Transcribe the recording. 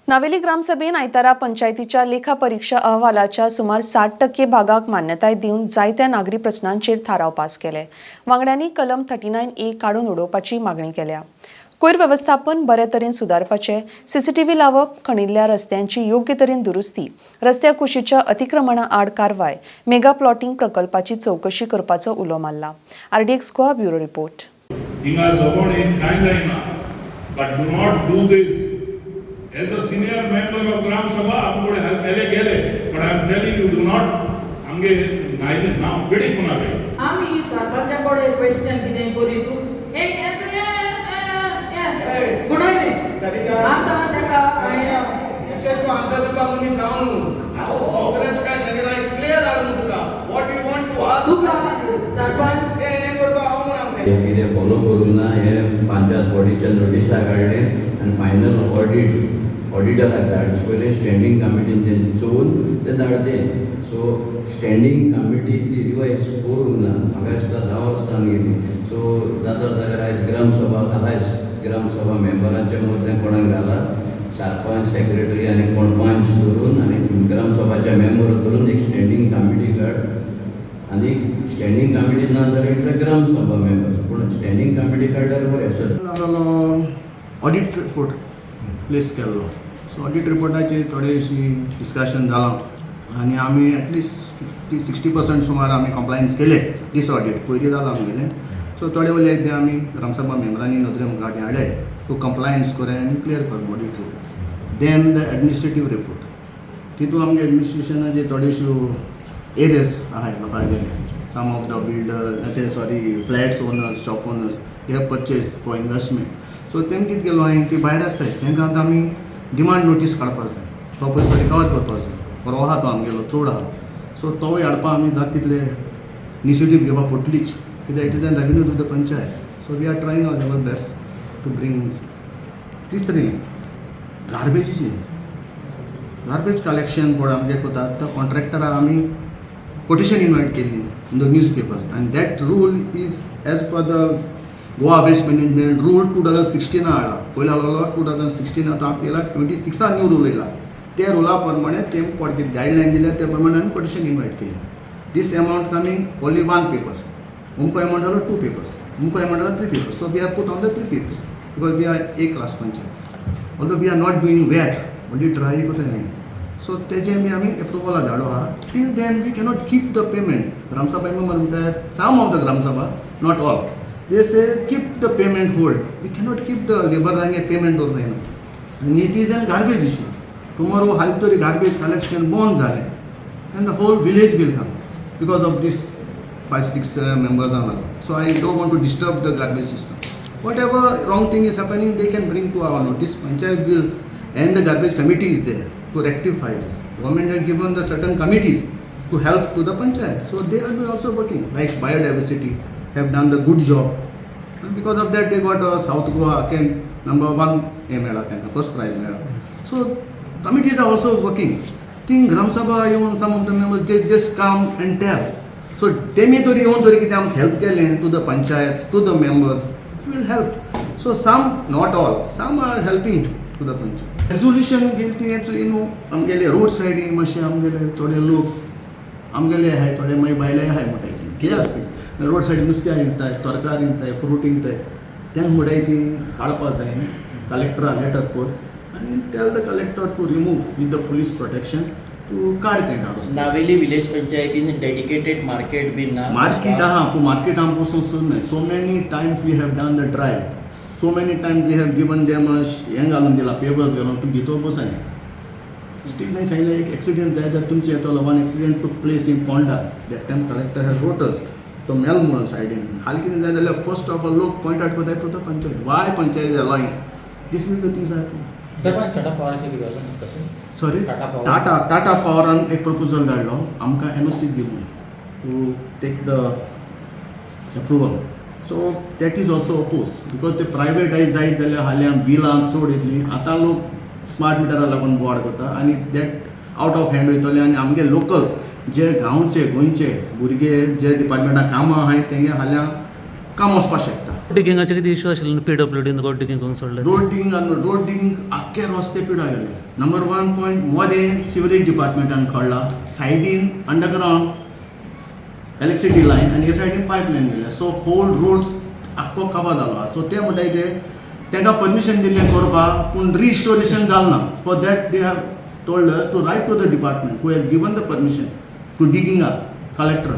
नावेली ग्रामसभेन आयतारा पंचायतीच्या लेखा परिक्षा अहवालाच्या सुमार 60% भागाक मान्यताय दिवन जायत्या नागरी प्रस्नांचेर थाराव पास केले. वांगड्यांनी कलम 39A काडून उडोवपाची मागणी केल्या. कोयर वेवस्थापन बरे तरेन सुदारपाचे, सीसीटीव्ही लावप, खणिल्ल्या रस्त्यांची योग्य तरेन दुरुस्ती, रस्त्या कुशीच्या अतिक्रमणा आड कारवाय, मेगा प्लॉटिंग प्रकल्पाची चवकशी करपाचो उलो मारला. RDX Goa, bureau report. हिंगा जमोणेन कांय जायना, but do not do this. As a senior member of Gram Sabha, आमकडे हेल्प गेले, but I am telling you, do not. आमगे नायले नांव बेडी कोणावे. आमी सरपंचा कडेन क्वेश्चन कितें करीत हे हेच हे गुणयले. सरिता. आतां ताका हांवें अशें तूं आन्सर दिवपाक मनीस हांव न्हू. हांव सगळें तुका सांगितलें, क्लियर आहा न्हू तुका, what you want to ask. तुका सरपंच हें हें करपाक हांव म्हूण हांव हें कितें फॉलो करूंक ना हें पंचायत बॉडीच्या नोटिसा काडलें आनी फायनल ऑडीट ऑडिटराक धाडचे पयलें स्टँडींग कमिटीन तें चोवन तें धाडचें. सो स्टँडींग कमिटी ती रिवायज करूंक ना. म्हाका दिसता 10 वर्सां गेली. सो जाता जाल्यार आयज ग्रामसभा, आयज ग्रामसभा मेंबरांच्या मदलें कोणाक घालात, सरपंच, सेक्रेटरी आनी कोण पंच धरून आनी ग्रामसभाचे मेंबर धरून एक स्टँडींग कमिटी काड. आनी स्टँडींग कमिटी ना जाल्यार it's a Gram Sabha members, पूण स्टँडींग कमिटी काडल्यार बरें सर. आसलो ऑडिट रिपोर्ट प्लेस केल्लो. सो ऑडिट रिपोर्टाचेर थोडेशी डिस्कशन जालां आनी आमी एटलिस्ट 50-60% सुमार आमी कंप्लायन्स केले. दीस ऑडिट पयलीं जालां आमगेलें. सो थोडे उलयत ते आमी ग्रामसभा मेंबरांनी नदरे मुखार हाडले टू कंप्लायन्स कर आनी क्लियर कर audit report. Then the administrative report, तितून आमगे एडमिनिस्ट्रेशनाचे थोडेश्यो एरियर्स आहाय लोकांचे. सम ऑफ the builder ते, sorry, flats owners, shop owners हे purchase for investment. So तेम कितें केलो हांवें, ती भायर आसताय, तांकां आतां आमी डिमांड नोटीस काडपाक जाय. तो पयसो रिकवर करपाक जाय. बरो आहा तो आमगेलो, चड आहा. सो तोय हाडपा आमी जाता तितले इनिशिएटीव घेवपा पडटलीच, कित्याक it is an revenue to the panchayat. So we are trying our level best to bring. तिसरें गार्बेजीचें, गार्बेज कलेक्शन पळय आमगे कोता, तो कॉन्ट्रॅक्टराक आमी कोटेशन इनवायट केल्ली in the newspaper, and that rule is as per the Goa Waste Management Rule 2016 हाडला. पयलो आहलोलो 2016, आतां येयला 26 न्यू रूल येयला. ते रुला प्रमाणे ते पड कितें गायडलायन दिल्या, ते प्रमाणे आमी कोटेशन इनवायट केली. This amount coming, only one paper. अमको एमावंट जालो, टू पेपर्स. अमको एमावंट जालो, three papers. So we have put on the three papers because we are A class panchayat, although we are not doing VAT, only try कोताय न्ही. So तेजें बी आमी एप्रुवला धाडो आहा. Till then we cannot keep the payment. Gram Sabha member म्हणटात, some of the Gram Sabha, not all, they say keep the payment hold. We cannot keep the लेबरांगे payment दवरना आनी it is an garbage issue. Tomorrow हालीं तरी garbage collection बंद जालें and the whole village will come because of this five six मेंबर्सां लागून. So I don't want to disturb the garbage system. Whatever wrong thing is happening, they can bring to our notice. Panchayat will and the garbage committee is there to rectify this. Government had given the certain committees to help to the panchayat. So they are also working. Like biodiversity have done the good job. And because of that, they got South Goa again number one हे मेळा तांकां, first prize मेळा. So committees are also working. Think Gram Sabha येवन some of the members, they just come and tell. So तेमी तरी येवन तरी कितें आमकां हेल्प केलें to the panchayat, to the members, it will help. So some, not all, some are helping to the panchayat. Resolution गेली ती न्हू, आमगेले रोड सायडी मातशे आमगेले थोडे लोक आमगेले आहाय, थोडे मागीर भायले आहाय म्हणटाय. कितें आसता, रोड सायड नुस्त्या विकताय, तरकारी विकताय, फ्रूट विकताय. तें म्हणटाय ती काडपा जाय न्ही. कलेक्टरा लेटर कोर आनी tell the collector to remove with the police protection to काड तें काडून. नावेली विलेज पंचायतीन डेडिकेटेड मार्केट बीन ना? मार्केट आहा, पूण मार्केट आमकां वचून न्हय. So many times we have done the drive, so many times we have given them हें घालून दिला, पेपर्स घालून, तुमी भितर बसाय. स्टील सांगलें, एक एक्सिडेंट जाय जाल्यार तुमचें येतलो. One accident took place in Ponda. That time collector has wrote us, तो मेल म्हणून सायडीन. हाल कितें जाय जाल्यार फर्स्ट ऑफ ऑल लोक पॉयंट आउट करताय to the panchayat, why panchayat is allowing this? Is the things I sarpanch, Tata पॉवराचें कितें जालें discussion? Sorry? Tata power. Tata Tata पॉवरान एक प्रपोजल धाडलो आमकां एनओसी दी म्हणून, to take the approval. So that is also oppose because ते प्रायवेटायज जायत जाल्यार हाल्यां बिलां चड येतलीं. आतां लोक स्मार्ट मिटरा लागून बोवाळ करता आनी that out of hand वयतले आनी आमगे लोकल जे गांवचे गोंयचे भुरगे जे डिपार्टमेंटाक कामां आहाय, तेंगे हाल्यां काम वचपाक शकता. डिगिंगाचे कितें इशू आशिल्लो पीडब्ल्यूडीन रोड डिगींग करून सोडलें. रोड डिगींग, रोड डिगींग आख्खे रस्ते पिडा गेले. नंबर वन पॉयंट, मदें सिवरेज डिपार्टमेंटान खडला, सायडीन अंडरग्रावंड इलेक्ट्रिसिटी लायन आनी हे सायडीन पायप लायन गेले. सो होल रोड्स आख्खो काबा जालो. सो ते म्हणटाय ते तांकां परमिशन दिल्लें करपाक, पूण रिस्टोरेशन जालें ना. For that they have told us to write to the department who has given the permission to digging, collector.